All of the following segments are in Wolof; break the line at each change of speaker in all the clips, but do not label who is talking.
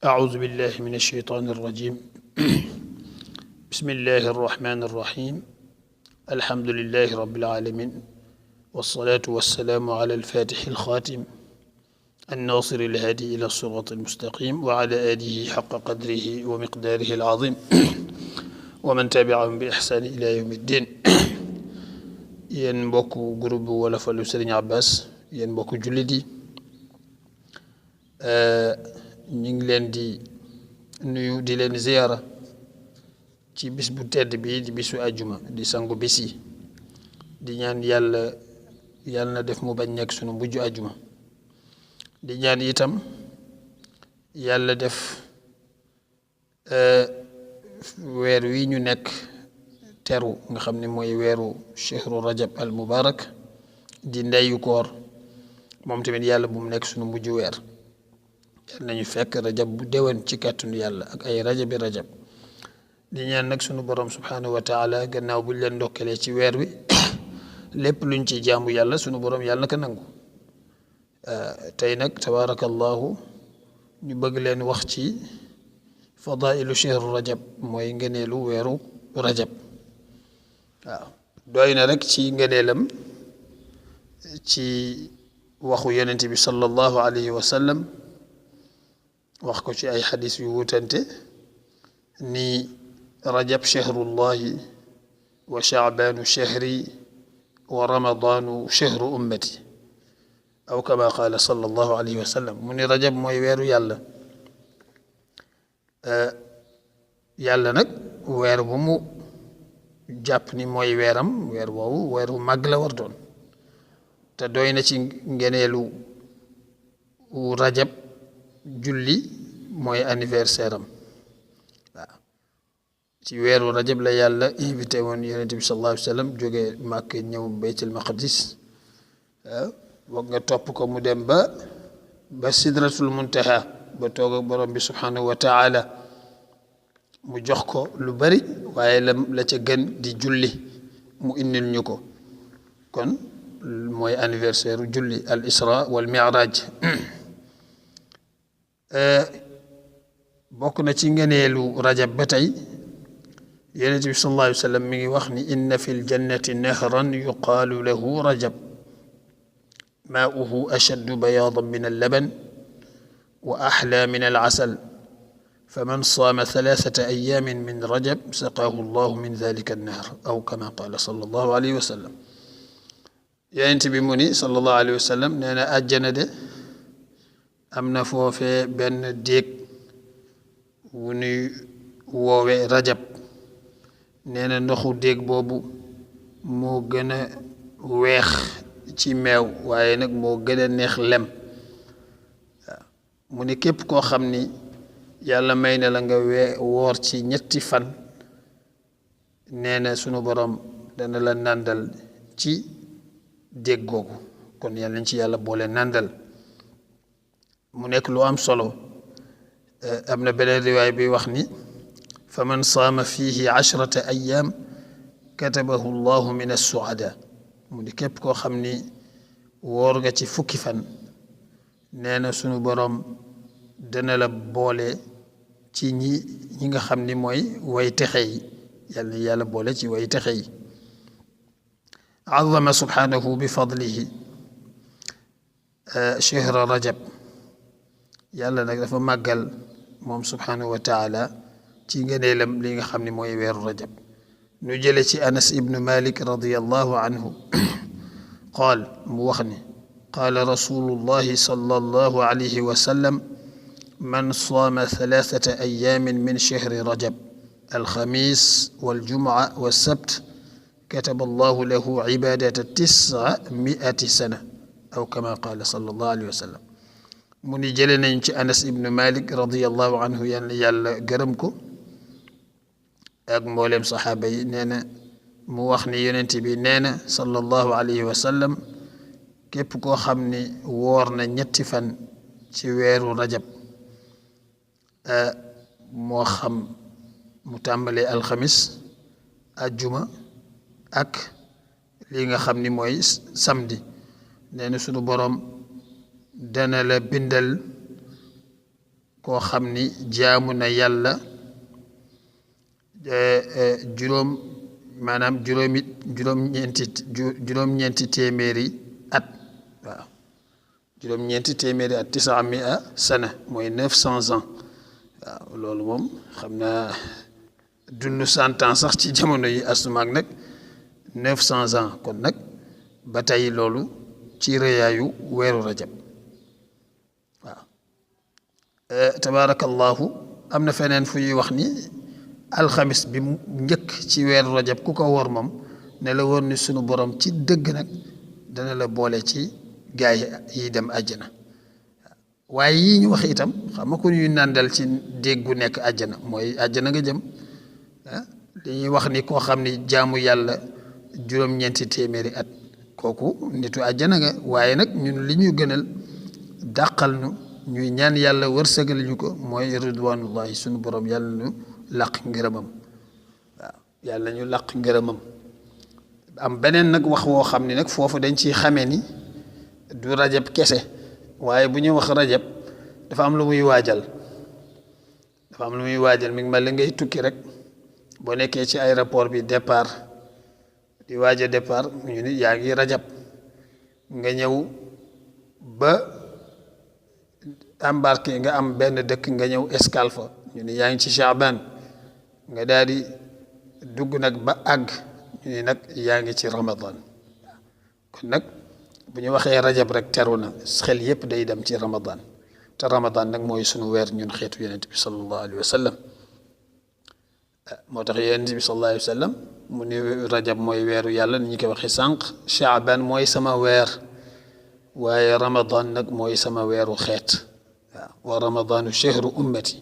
أعوذ بالله من الشيطان الرجيم بسم الله الرحمن الرحيم الحمد لله رب العالمين والصلاة والسلام على الفاتح الخاتم الناصر الهادي إلى الصراط المستقيم وعلى آله حق قدره ومقداره العظيم ومن تبعهم بإحسان إلى يوم الدين yen mbokku groupe wala falu Serigne Abbas yen mbokku jullit yi ñu ngi leen di nuyu di leen ziyaara ci bis bu tedd bi di bisu àjjuma di sangu bis yi di ñaan yàlla na def mu bañ nekk sunu mujj àjjuma di ñaan itam yàlla def weer wi ñu nekk teru nga xam ne mooy weeru chehru rajab al mubarak di ndeyu koor moom tamit yàlla bu mu nekk sunu mujj weer yàlla nañu fekk rajab bu déwén ci kàttanu yàlla ak ay rajabi rajab di ñaan nag sunu borom subhanahu wa taala gannaaw buñ leen ndokkelee ci weer wi lépp luñ ci jaamu yàlla sunu borom yàlla na ko nangu tey nag tabarakallahu ñu bëgg leen wax ci fadailu chehru rajab mooy ngëneelu weeru rajab waaw doy na rek ci ngëneelam ci waxu yonent bi sallallahu alayhi wa sallam wax ko ci ay xadis yu wutante ni rajab chehrullahi wa shaabaanu chehri wa ramadaanu chehru ummati aw kama qaala sallallahu alayhi wa sallam mu ni rajab mooy weeru yàlla yàlla nag weer bu mu jàpp ni mooy weeram weer woowu weeru màgg la war doon te doy na ci ngeneelu rajab julli mooy anniversaire am waaw ci weeru rajab la yàlla invité woon yonent bi sallallahu alayhi wa sallam jógee màkk ñëw baytul maqdis waaw boog nga topp ko mu dem ba sidratul muntaha ba toog ak borom bi subhanahu wa taala mu jox ko lu bari waaye la ca gën di julli mu indil ñu ko kon mooy anniversaire julli al isra wal mi'raj bokk na ci ngeneelu rajab ba tey yonent bi sallallahu alayhi wa sallam mi ngi wax ni inna fi ljannati nahran yuqaalu lahu rajab maa'uhu ashaddu bayaadan min allaban wa axlaa min alcasal فمن صام 3 أيام من رجب سقاه الله من ذلك النهر أو كما قال صلى الله عليه وسلم ينتي بمني صلى الله عليه وسلم نانا أجنا دي أمنا فوفي بن ديك وني ووي رجب نانا نخو ديك بوبو مو گنا ويخ ci meew waaye nag moo gën a neex lem mu ne képp koo xam ni yàlla may na la nga woor ci ñetti fan nee na sunu borom dana la nàndal ci dégg googu kon yàlla nañ ci yàlla boole nàndal mu nekk lu am solo am na beneen riwaay bi wax ni fa man saama fihi 10 ayam katabahu llahu min assuada mu ni képp koo xam ni woor nga ci fukki fan nee na sunu borom dana la boole ci ñi nga xam ni mooy way texe yi yàlla boole ci way texe yi azama subhanahu bi fadlihi chehra rajab yàlla nag dafa màggal moom subhanahu wa taala ci ngëneelam li nga xam ni mooy weeru rajab nu jële ci anas ibnu malik radiallahu anhu qaal mu wax ni qaala rasulullahi sallallahu alayhi wa sallam من صام 3 أيام من شهر رجب الخميس والجمعة والسبت كتب الله له عبادة 900 سنة أو كما قال صلى الله عليه وسلم من جلنا أنس ابن مالك رضي الله عنه يالا قرمكو أقمولهم صحابي نانا موخني ينتبه نانا صلى الله عليه وسلم كيف كو خمني وورنا نتفن تيويرو رجب moo xam mu tàmbalee alxamis ajjuma ak li nga xam ni mooy samedi nee na sunu borom dana la bindal koo xam ni jaamu na yàlla juróom maanaam juróom-ñeenti téeméeri at waaw juróom-ñeenti téeméeri at 900 sana mooy 900 ans waaw loolu moom xam naa dund 100 ans sax ci jamono yi asumaak nag 900 ans kon nag ba tey loolu ci rëyaayu weeru rajab waaw tabaarakallahu am na feneen fu ñuy wax ni alxamis bi njëkk ci weeru rajab ku ko wor moom ne la wóor ni sunu borom ci dëgg nag dana la boole ci gaay yi dem àjjana waaye yii ñu wax itam xam nga ko ñuy nàndal ci déggu nekk àjjana mooy àjjana nga jëm li ñuy wax ni koo xam ni jaamu yàlla juróom-ñeenti téeméeri at kooku nitu àjjana nga waaye nag ñun li ñu gënal dàqal nu ñuy ñaan yàlla wërsëgal ñu ko mooy ridwanullahi sunu borom yàlla ñu làq ngërëmam waaw yàlla ñu làq ngërëmam am beneen nag wax woo xam ni nag foofu dañ ciy xamee ni du rajab kese waaye bu ñu wax rajab dafa am lu muy waajal mi ngi mel ni ngay tukki rek boo nekkee ci aéroport bi départ di waaj a départ ñu ni yaa ngi rajab nga ñëw ba embarqué nga am benn dëkk nga ñëw escale fa ñu ni yaa ngi ci Shaaban nga daal di dugg nag ba àgg ñu ni nag yaa ngi ci Ramadan kon nag bu ñu waxee rajab rek teru na xel yépp day dem ci Ramadan te Ramadan nag mooy sunu weer ñun xeetu yonent bi sallallahu alayhi wa sallam moo tax yonent bi sallallahu alayhi wa sallam mu ni rajab mooy weeru yàlla ni ñu koy waxee sànq Shaaban mooy sama weer waaye Ramadan nag mooy sama weeru xeet waaw wa ramadanu chahru ummati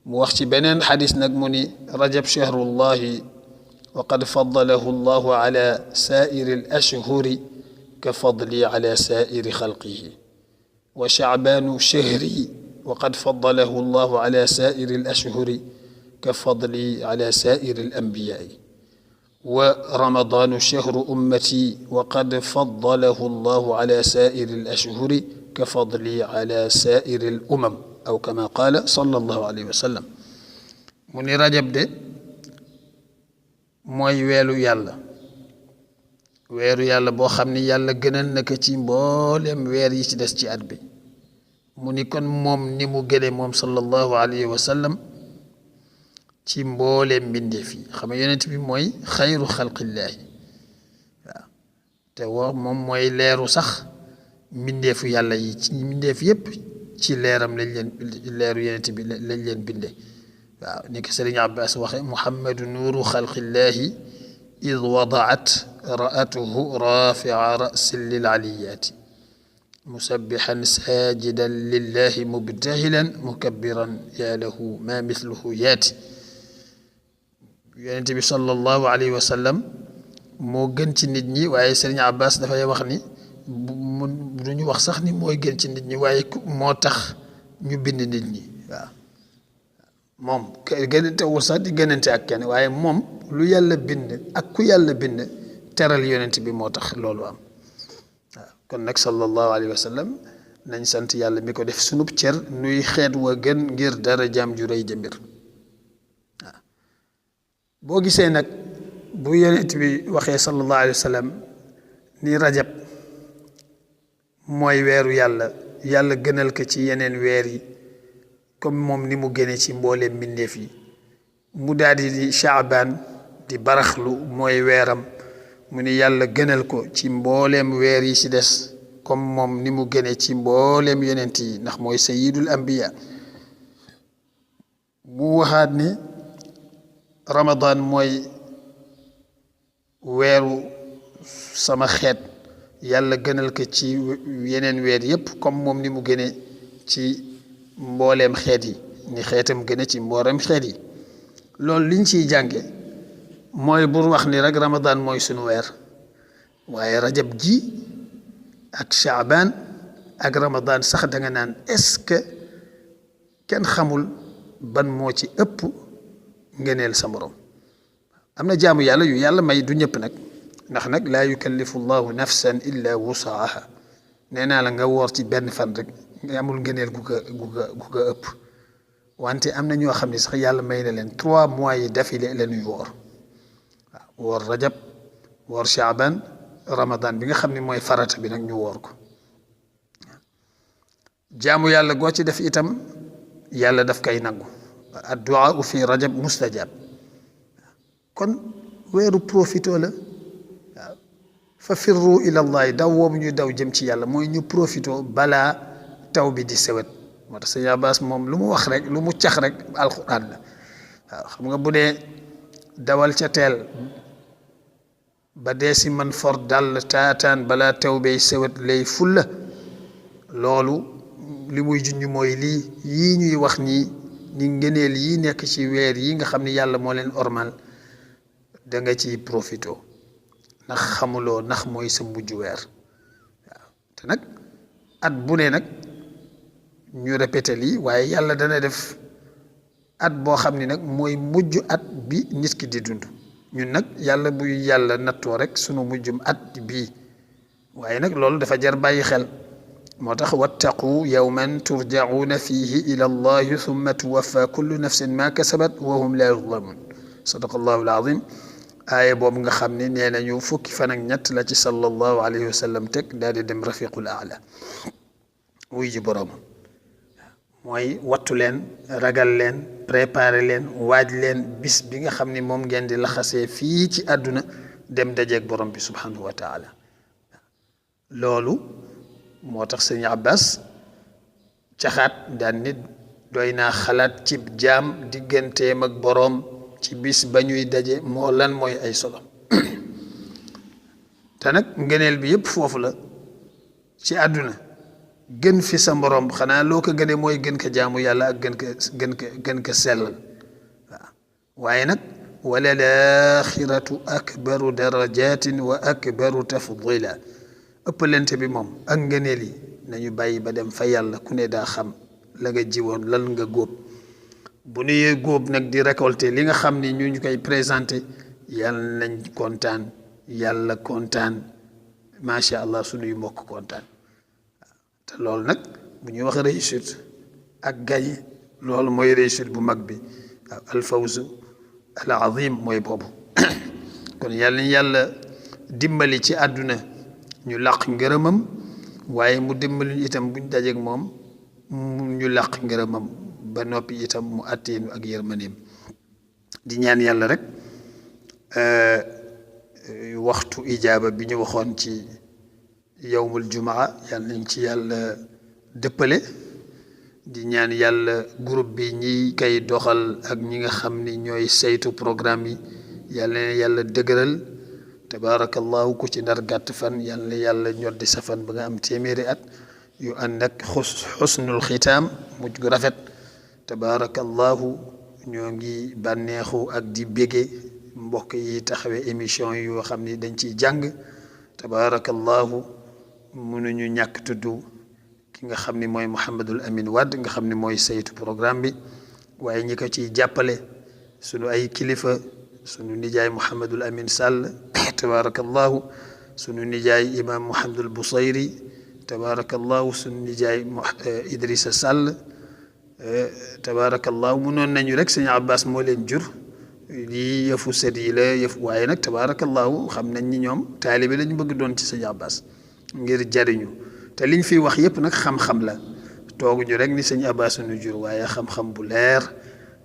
mu wax ci beneen xadis nag mu ni rajab chahrullahi wa qad faddalahu allahu ala saa'iri al ashhuri ka fadli ala saa'iri xalqihi wa sha'banu chahri wa qad faddalahu allahu ala saa'iri al ashhuri ka fadli ala saa'iri al anbiyaai wa ramadanu chahru ummati wa qad faddalahu allahu ala saa'iri al ashhuri ka fadli ala saa'iri al umam aw kama qaala sallallahu alayhi wa sallam mu ni rajab de mooy weeru yàlla boo xam ni yàlla gënal na ko ci mboolem weer yi ci des ci at bi mu ni kon moom ni mu gëne moom sallallahu alayhi wa sallam ci mbooleem mbindeef yi xam nga yonent bi mooy xayru xalqillaahi waaw te moom mooy leeru sax mbindeefu yàlla yi ci mbindeef yépp ci leeram leeru yonent bi lañ leen binde waaw ni ko Sëriñ Abbas waxe muhammadu nuuru xalqillaahi id wadaat ra'atuhu rafia rasin lil aliyaati musabbihan sajidan lillahi mubtahilan mukabbiran yaa lahu ma mithluhu yaati yonent bi sallallahu alayhi wa sallam moo gën ci nit ñi waaye Sëriñ Abbas dafay wax ni du ñu wax sax ni mooy gën ci nit ñi waaye moo tax ñu bind nit ñi waaw moom gënantewul sax di gënante ak kenn waaye moom lu yàlla bind ak ku yàlla bind teral yonent bi moo tax loolu am waaw kon nag sallallahu alayhi wa sallam nañ sant yàlla mi ko def sunub cër nuy xeet wa gën ngir dara jaam ju rëy jëmbir waaw boo gisee nag bu yonent bi waxee sallallahu alayhi wa sallam ni rajab mooy weeru yàlla gënal ko ci yeneen weer yi comme moom ni mu gëne ci mbooleem mbindeef yi mu daldi di Shaaban di baraxlu mooy weeram mu ni yàlla gënal ko ci mbooleem weer yi ci des comme moom ni mu gëne ci mbooleem yonent yi ndax mooy sayyidul anbiya mu waxaat ni Ramadan mooy weeru sama xeet yàlla gënal ko ci yeneen weer yépp comme moom ni mu gëne ci mbooleem xeet yi ni xeetam gëne ci mbooleem xeet yi loolu liñ ciy jànge mooy bur wax ni rek Ramadan mooy sunu weer waaye rajab ji ak Shaaban ak Ramadan sax da nga naan est-ce que kenn xamul ban moo ci ëpp ngëneel sa morom am na jaamu yàlla yu yàlla may du ñëpp nag ndax nag laa yukallifu llahu nafsan illa wusaaha nee naa la nga woor ci benn fan rek nga amul ngëneel gu ko ëpp wante am na ñoo xam ne sax yàlla may na leen 3 mois yi d'affilée la ñuy woor waaw woor rajab woor shaaban ramadan bi nga xam ne mooy farata bi nag ñu woor ko jaamu yàlla goo ci def itam yàlla daf koy nangu addu'a fi rajab mustajab kon weeru profito la waaw fa firru ila allahi daw woobu ñuy daw jëm ci yàlla mooy ñu profito balaa taw bi di sewet moo tax sëñ Abbas moom lu mu wax rek lu mu cax rek alquran la waaw xam nga bu dee dawal ca teel ba dee si man for dal taataan balaa taw bay sewet lay fulla loolu li muy junj mooy lii yii ñuy wax nii ni ngëneel yii nekk ci weer yi nga xam ne yàlla moo leen ormal da nga ciy profito ndax xamuloo ndax mooy sa mujj weer waaw te nag at bu ne nag ñu répété lii waaye yàlla dana def at boo xam ni nag mooy mujj at bi nit ki di dund ñun nag yàlla buy yàlla nattoo rek sunu mujjum at bii waaye nag loolu dafa jar bàyyi xel moo tax wattaqu yawman turjauna fihi ila allahi thumma tuwaffa kullu nafsin ma kasabat wa hum la yuzlamun sadaqa allahu alazim aaya boobu nga xam ne nee nañu fukki fan ak ñett la ci sallallahu alayhi wa sallam teg daal di dem rafiqul aala wuy ji boroom mooy wattu leen ragal leen préparer leen waaj leen bis bi nga xam ni moom ngeen di laxasee fii ci àdduna dem dajeeg borom bi subhanahu wa taala loolu moo tax sëñ Abbas caxaat daan nit doy naa xalaat ci jaam digganteem ak boroom ci bis ba ñuy daje moo lan mooy ay solo te nag ngëneel bi yëpp foofu la ci àdduna gën fi sa moroom xanaa loo ko gënee mooy gën ko jaamu yàlla ak gën ko sellal waaw waaye nag wala laaxiratu akbaru darajatin wa akbaru tafdila ëppalente bi moom ak ngëneel yi nañu bàyyi ba dem fa yàlla ku ne daa xam la nga jiwoon lan nga góob bu nuyee góob nag di récolter li nga xam ni ñu koy présenté yàlla nañ kontaan yàlla kontaan macha allah suñuy mbokk kontaan te loolu nag bu ñuy wax réussite ak gañe loolu mooy réussite bu mag bi waaw alfawzu al azim mooy boobu kon yàlla dimbali ci àdduna ñu làq ngërëmam waaye mu dimbali itam buñ dajeeg moom ñu làq ngërëmam ba noppi itam mu àtteenu ak yërmaneem di ñaan yàlla rek waxtu ijaaba bi ñu waxoon ci yowmul jumaa yàlla nañ ci yàlla dëppale di ñaan yàlla groupe bi ñi koy doxal ak ñi nga xam ni ñooy saytu programme yi yàlla na yàlla dëgëral tabaarakallahu ku ci ndar gàtt fan yàlla yàlla ñoddi sa fan ba nga am téeméeri at yu ànd ak xusnul xitaam mujj gu rafet tabaarakallahu ñoo ngi bànneexu ak di bége mbokk yi taxawee émission yoo xam ni dañ ciy jàng tabaarakallahu mënuñu ñàkk tudd ki nga xam ni mooy Mouhamadul Amin Wade nga xam ni mooy saytu programme bi waaye ñi ko ciy jàppale sunu ay kilifa sunu nijaay Mouhamadul Amin Sall tabaarakallahu sunu nijaay imam Mouhamadul Busayri tabaarakallahu sunu nijaay Idrissa Sall tabaarakallahu munoon nañu rek sëñ Abbas moo leen jur lii yëfu sët yi la yëfu waaye nag tabaarakallahu xam nañ ni ñoom taalibe lañu bëgg doon ci sëñ Abbas ngir jariñu te liñ fiy wax yëpp nag xam-xam la tooguñu rek ni sëñ Abbas nu jur waaye xam-xam bu leer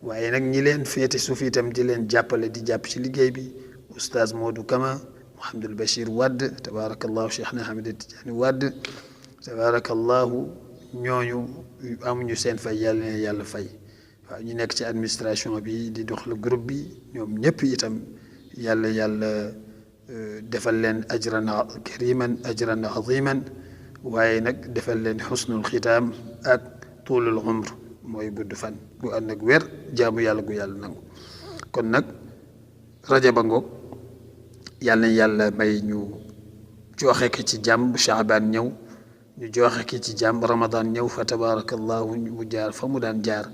waaye nag ñi leen féete suuf itam di leen jàppale di jàpp ci liggéey bi oustaz Modou Kama Mouhamadul Bachir Wade tabaarakallahu Cheikhna Ahmed Tidiane Wade tabaarakallahu ñooñu amuñu seen fay yàlla na yàlla fay waaw ñu nekk ci administration bi di dox le groupe bi ñoom ñëpp itam yàlla defal leen ajran kariman ajran aziman waaye nag defal leen xusnul xitaam ak tuulul umr mooy gudd fan gu ànd ak wér jaamu yàlla gu yàlla nangu kon nag rajaba ngoog yàlla na yàlla may ñu joxe ko ci jàmm Shaabaan ñëw ñu joxe ki ci jàmm Ramadan ñëw fa tabaarakallahu mu jaar fa mu daan jaar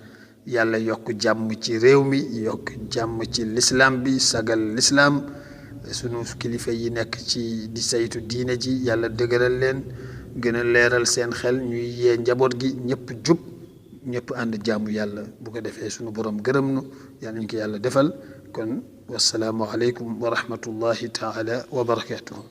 yàlla yokk jàmm ci réew mi yokk jàmm ci lislaam bi sagal lislaam sunu kilifa yi nekk ci di saytu diine ji yàlla dëgëral leen gën a leeral seen xel ñuy yee njaboot gi ñëpp jub ñëpp ànd jaamu yàlla bu ko defee sunu borom gërëm nu yàlla nañ ko yàlla defal kon wasalaamu aleykum wa rahmatullahi taala wa barakatuhu